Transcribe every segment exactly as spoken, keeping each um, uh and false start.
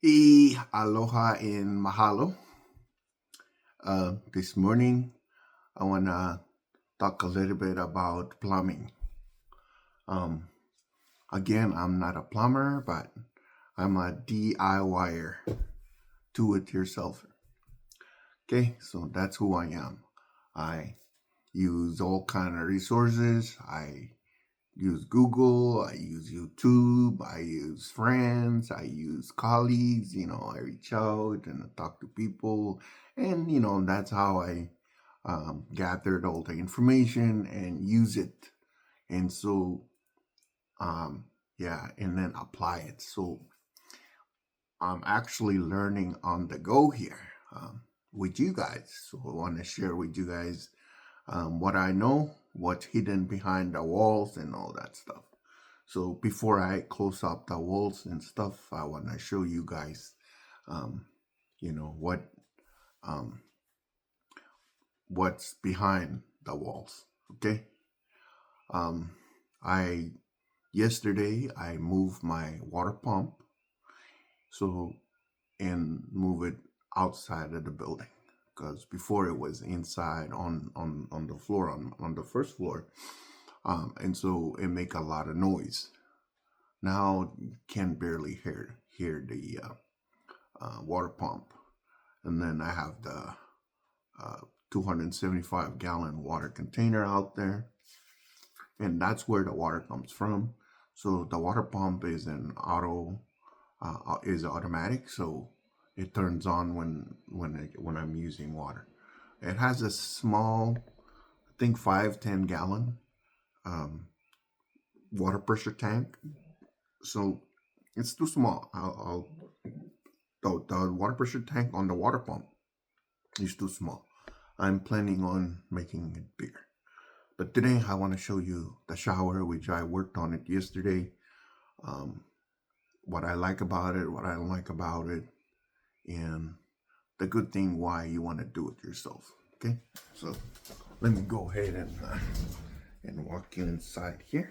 E aloha and mahalo. Uh, this morning, I want to talk a little bit about plumbing. Um, again, I'm not a plumber, but I'm a DIYer. Do it yourself. Okay, so that's who I am. I use all kind of resources. I use Google, I use YouTube, I use friends, I use colleagues, you know, I reach out and I talk to people. And, you know, that's how I um, gathered all the information and use it. And so, um, yeah, and then apply it. So I'm actually learning on the go here um, with you guys. So I want to share with you guys um, what I know, what's hidden behind the walls and all that stuff. So before I close up the walls and stuff, I want to show you guys, um, you know, what um, what's behind the walls. Okay. Um, I yesterday I moved my water pump, so and move it outside of the building because before it was inside on on on the floor on on the first floor, um, and so it make a lot of noise. Now you can barely hear hear the uh, uh, water pump, and then I have the uh, two hundred seventy-five gallon water container out there. And that's where the water comes from. So the water pump is an auto, uh, uh, is automatic. So it turns on when when I, when I'm using water. It has a small, I think five ten gallon um, water pressure tank. So it's too small. I'll, I'll the, the water pressure tank on the water pump is too small. I'm planning on making it bigger. But today I want to show you the shower which I worked on it yesterday. Um, what I like about it, what I don't like about it, and the good thing why you want to do it yourself. Okay, so let me go ahead and uh, and walk you inside here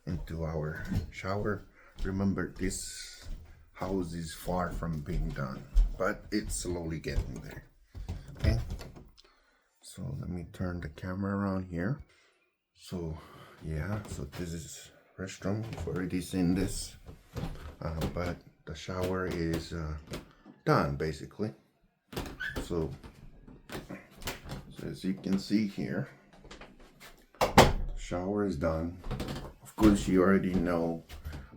into our shower. Remember, this house is far from being done, but it's slowly getting there. Okay, so let me turn the camera around here. So yeah, so this is restroom. You've already seen this, uh, but the shower is uh, done basically. So, so as you can see here, the shower is done. Of course, you already know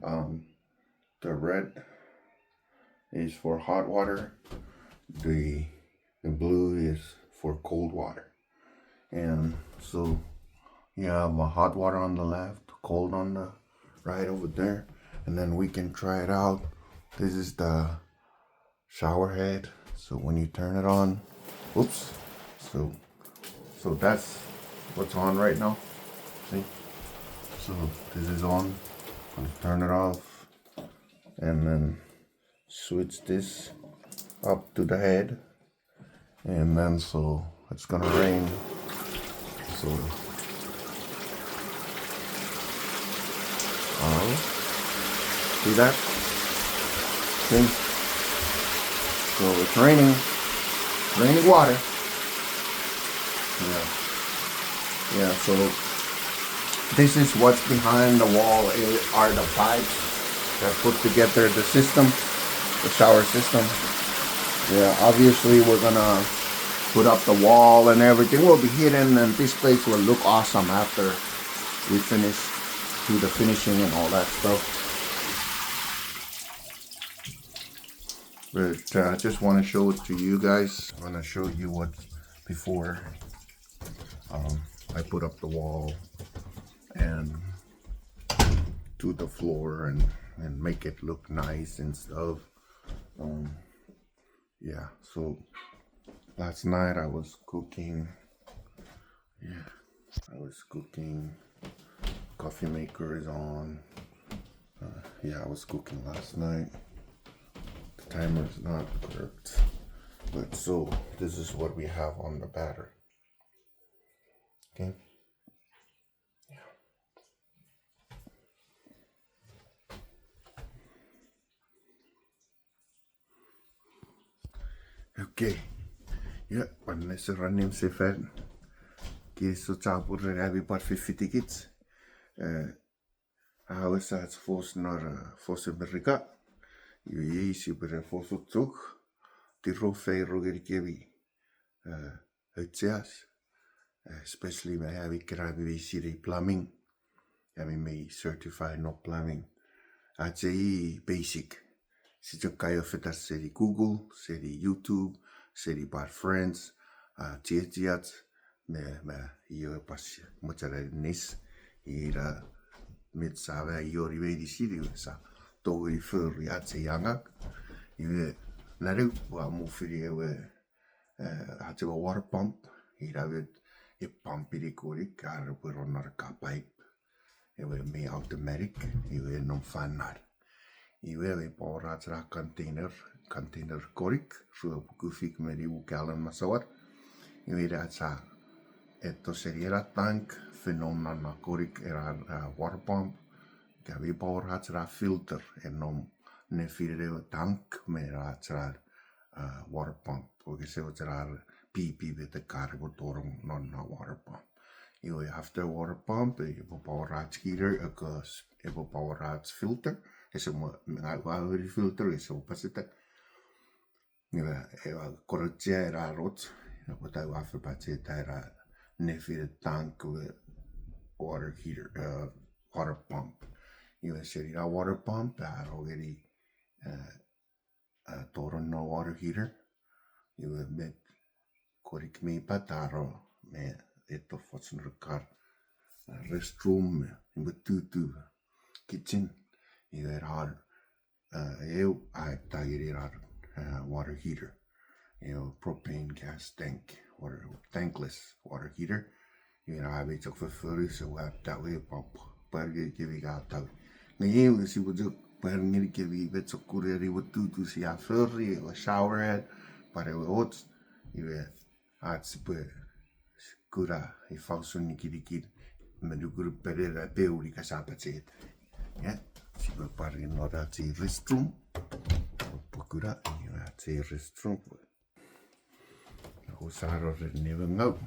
um, the red is for hot water. The the blue is for cold water. And so you have a hot water on the left, cold on the right over there. And then we can try it out. This is the shower head. So when you turn it on, oops. So so that's what's on right now. See? So this is on. I'm gonna turn it off. And then switch this up to the head. And then so it's gonna rain. So uh, see that? See? So it's raining, raining water. Yeah. Yeah, so this is what's behind the wall, eh, are the pipes that put together the system, the shower system. Yeah, obviously we're gonna put up the wall and everything will be hidden, and this place will look awesome after we finish, do the finishing and all that stuff. But uh, I just want to show it to you guys. I want to show you what before um, I put up the wall and do the floor and, and make it look nice and stuff. Um, yeah, so last night I was cooking. Yeah, I was cooking. Coffee maker is on. Uh, yeah, I was cooking last night. The timer is not correct. But so, this is what we have on the batter. Okay. Yeah. Okay. Ia, pwan nesen ran niwin sefan. Kinisou chapur ren ami pwan fifitikich. Eh, a wes ach fos non, eh, fos America. Iwe iei sipwe ne fos chok. Tirou feiro ngenikemi, eh, aucheas. Eh, especially me ami kana mi sinei plumbing. Ami mi certified non plumbing. Ach ei basic. Sia chok kaeo fetan seni Google, seni YouTube, seni pwan friends, ah, chiechiach, me, me, io pas, mochen aninis, ina met sa me ioni meinisin, iwe sa tongeni fori ach ei angang. Iwe, nanew ua mufini ewe, eh, ach ewe water pump, ina met e pumpini konik, are pwe ron non ka pipe. Ewe mi automatic, iwe nom fan nar. Iwe mi pour ach na container, container konik, rue puku fik me nimu gallon masouar. Iwe ina ach sa eto seni ena tank, fen nom non na konik ena, ah, water pump. Ika mi pour ach na filter, e nom nefinen ewe tank, me ena ach na ah, water pump. Pwe kese mochen ar pipi me tekkar epwe tonong non na water pump. Iwe after water pump, epwe pour ach heater, ekos, epwe pour ach filter, ese mo, nga, ua weri filter, ese mo paseta. Iwe, ewa, korochea era rot, epwe ta ua fen pacheta era nefinen tank we water heater, eh, water pump. Iwe seni na water pump, a rongeni, eh, a tonong non water heater. Iwe met konik mi pataro me eto fosun rekar, ah, restroom me, iwe tutu kitchen. Iwe rar, ah, eu a tangeni rar, ah, water heater. Eu propane gas tank, water, tankless water heater. Iwe na mi chok fofori, so we have that way pump. Pwari kemi ka tau. Nge iwe sipwe chok pwari ngenikemi me chok kureni we tutu sia fori, ewe shower head, pwan ewe och, iwe ach sipwe kuna ifa usun nikinikin me nukun pene na peuni ka sa pacheta. Ia, sipwe pwari non ach ei restroom. Pwe kuna, iwe ach ei restroom. Ako saro ren newe ngau.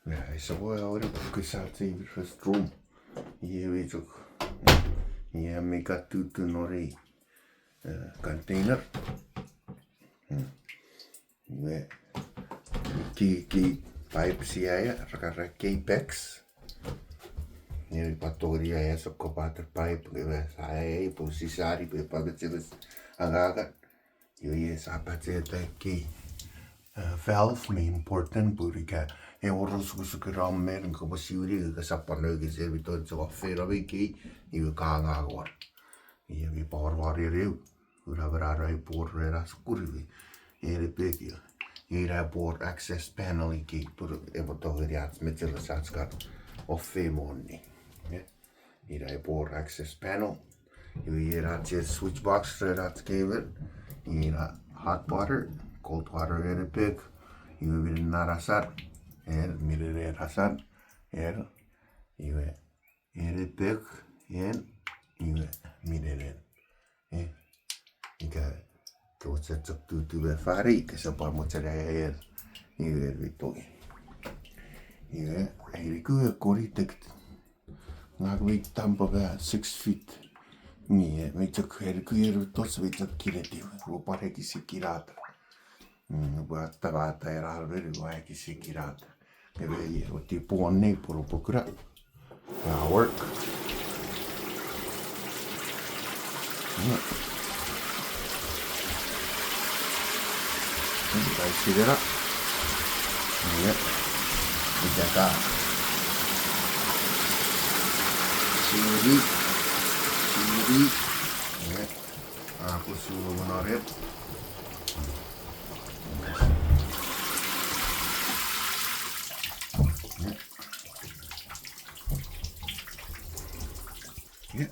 Ia, ese pwe aori pwe sa chei restroom. Iei mi chok. Iei mi ka tutu nori, eh, container. Hmm. Iwe, ki, ki pipe sia ia, raka ra K-PEX. Iei mi pwan tongeni ia sokkopaten pipe, iwe sa ia, iwe pwe sisari, pwe pwan mecheres angangan. Iwe, iwe sa pacheta ekkei, eh, valve mi important, pwe ika ewe osukosuk ina men, kopwe siwini, ika sap pwan noki semiton, so a feno me ekkei, iwe ka angang won. Iwe mi pwan wari eu, ura mera rai pwor rena sukuriwi, ere pekio. Ira pwor access panel ikkei, pwe epwe tongeni ach mecheres ach kan ofei moni. Ina epwe wor access panel. Iwe ina ach switch box ren ach cable. Ina hot water, cold water ere pek. Iwe minen nan asan, en, minen en asan, en, iwe ere pek, en, iwe minen en. Eh, ika ke mochen chok tutu me fari, ika sap pwan mochen aea, iwe mi tongei. Iwe, ai niku e kori tek. Ngang mi tampa me six feet. Nge, eh, mi chok, ai niku e ru tos mi chok kinetiw. Ru pwan ekis ikinata. Mm, pwe atamata era almeri ua ekis ikinata. Ebe, eh, oti pwon nei pwe ru pwe kuna. That'll work. Ia. Ia, pai sinera. Ia. Ika ka. Siri. Siri. Ia. Aku sulu monoret. Ia.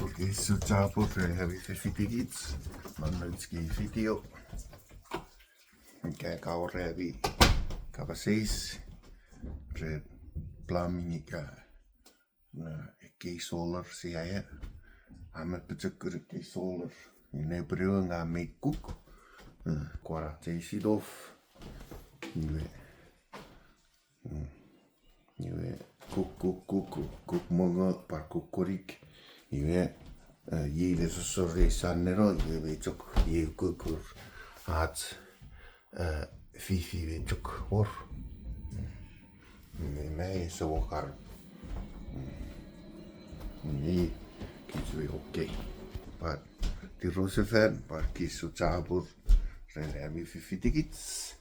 Okay, so chapur ren ami fifitikich non ach kei video. Ika ka wor ami kapas eis ren plumbing ika na ekkei solar sia aea. Am apochokun ekkei solar. Ina pwe ewe ngang mi cook. Kwana chei sitof. Iwe, iwe, kuk, kuk, kuk, kuk mongo, pwan kuk konik. Iwe, iei le sosor ei san neno, iwe mi chok iei kukur ach fifi mi chok wor. Nge ese wor kar. Nge kich we okay. But tirosefan, but kich su chapur ren ami fifitikich.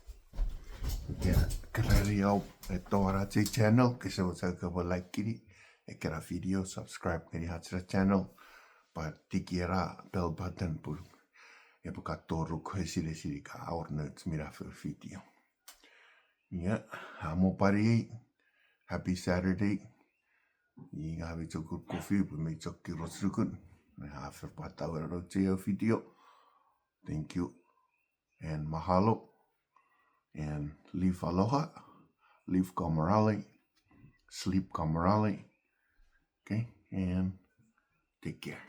Ika kerari au eto ach ei channel, kese mochen kopwe like-ini ekkena video, subscribe ngeni ach channel, but tiki ena bell button pun epwe katoruk esinesin ika a wor nouch minafo video. Ia, amo pwan iei, happy Saturday. Inga mi chok kukufi pwe mi chok kiroch nukun. A fen pwan tawe nouch ei video. Thank you and mahalo and live aloha, live kamarali, sleep kamarali. Okay, and take care.